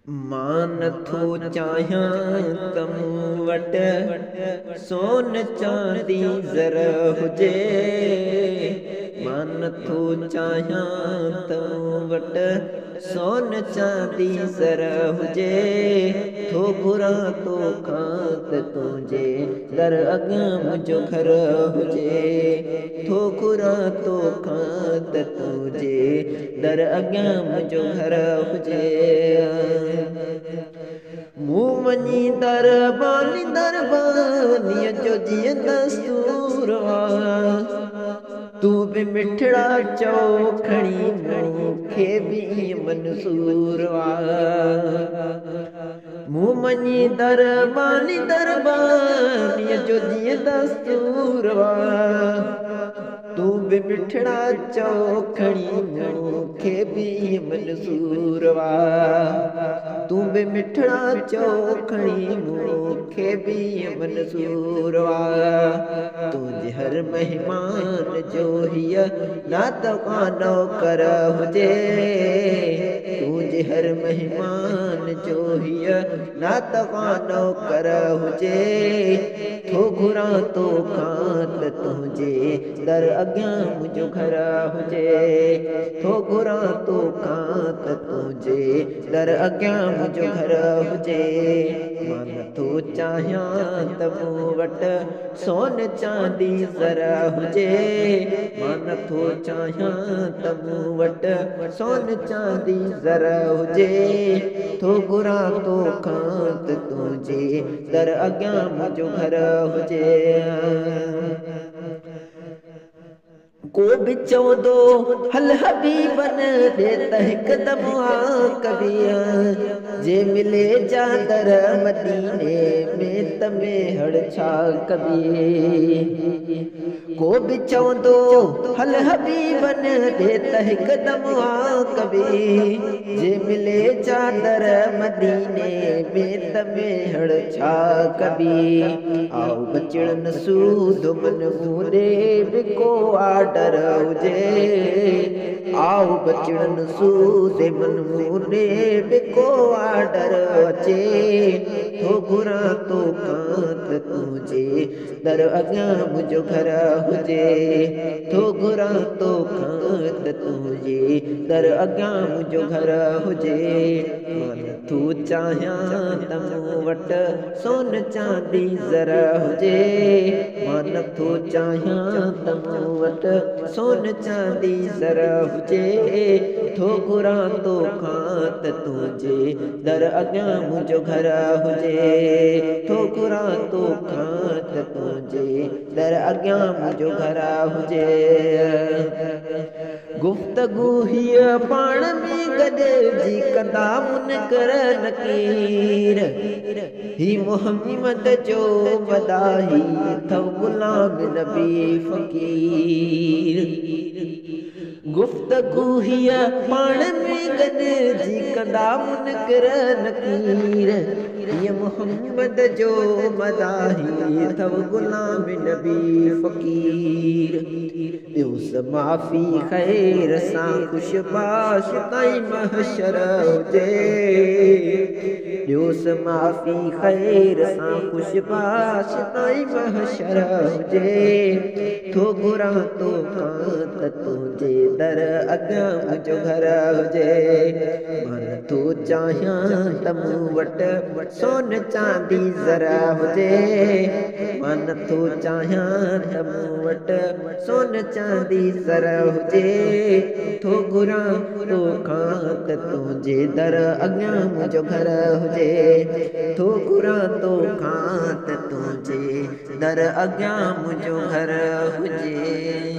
مان نٿو چاهيان ته مون وٽ سون چاندي زر هجي. مان نٿو چاهيان ته مون وٽ سون چاندي زر هجي. ٿو گهران توکان ته تنهنجي در اڳيان منهنجو گهر هجي. ٿو گهران توکان ته تنهنجي در اڳيان منهنجو گهر هجي. مون وڃي درباني دربانيءَ جو جيئن دستور آ. تون به مٺڙا چئو کڻي مون کي به ائين منظور آ. مون مڃي درباني دربانيءَ جو جيئن دستور آ. تون به مٺڙا چئو کڻي مون کي به ائين منظور آ. تون به مٺڙا چئو کڻي مون کي به ائين منظور آ. تنهنجي هر مهمان جو هيءَ نات نوڪر هجي. تنهنجي هر مهمان جو هيءَ نات نوڪر هجي. ٿو گهران توکان ته تنهنجي در اڳيان منهنجو گهر هجي. ٿو گهران توکان ته تنهنجي در اڳيان منهنجو گهر هجي. مان نٿو چاهيان ته مون وٽ سون چاندي زر هجي. مان نٿو چاهيان ته مون وٽ سون چاندي زر هجي. ٿو گهران توکان ته تنهنجي در اڳيان منهنجو گهر هجي. ڪو به چوندو هل حبيبن ڏي ته هڪدم آ ڪبي. جي ملي چادر مديني ۾ ته ميهڙ ڇا ڪبي. ڪو به چوندو هل حبيبن ڏي ته هڪدم آ ڪبي. جي ملي چادر مديني ۾ ته ميهڙ ڇا ڪبي. آئو بچڙن سود من مون ڏي به ڪو آرڊر هجي. آئو بچڙن سود من مون ڏي به ڪو آرڊر اچي. ٿو گهران توکان ته تنهنجي در اڳيان منهنجو گهر هجي. ٿو گهران توکان ته تنهنجي در اڳيان منهنجو گهر هجي. مان نٿو چاهيان ته مون وٽ سون چاندي زر هجي. مان نٿو چاهيان ته مون وٽ سون چاندي زر هجي. ٿو گهران توکان ته تنهنجي در اڳيان منهنجو گهر هجي. ٿو گهران توکان ته تنهنجي در اڳيان منهنجو گهر هجي. گفتگو هيءَ پاڻ ۾ گڏجي ڪندا منڪر نڪير. هي محمد جو مداحي اٿو غلام نبي فقير. گفتگو هيءَ پاڻ ۾ گڏجي ڪندا منڪر نڪير. هيءَ محمد جو مداحي اٿو غلام نبي فقير. ڏيوس معافي خير سان خوش باش تائين محشر هجي. ڏيوس معافي خير سان خوش باش تائين محشر هجي. ٿو گهران توکان ته تنهنجي در اڳيان منهنجو گهر هجي. مان نٿو چاهيان ته مون وٽ سون چاندي زر هجي. مان نٿو چاهيان ته مون وٽ سون چاندي زر هجي. ٿو گهران توکان ته تنهنجي در اڳيان منهنجو گهر هجي. ٿو گهران توکان ته تنهنجي در اڳيان منهنجو گهر هجي.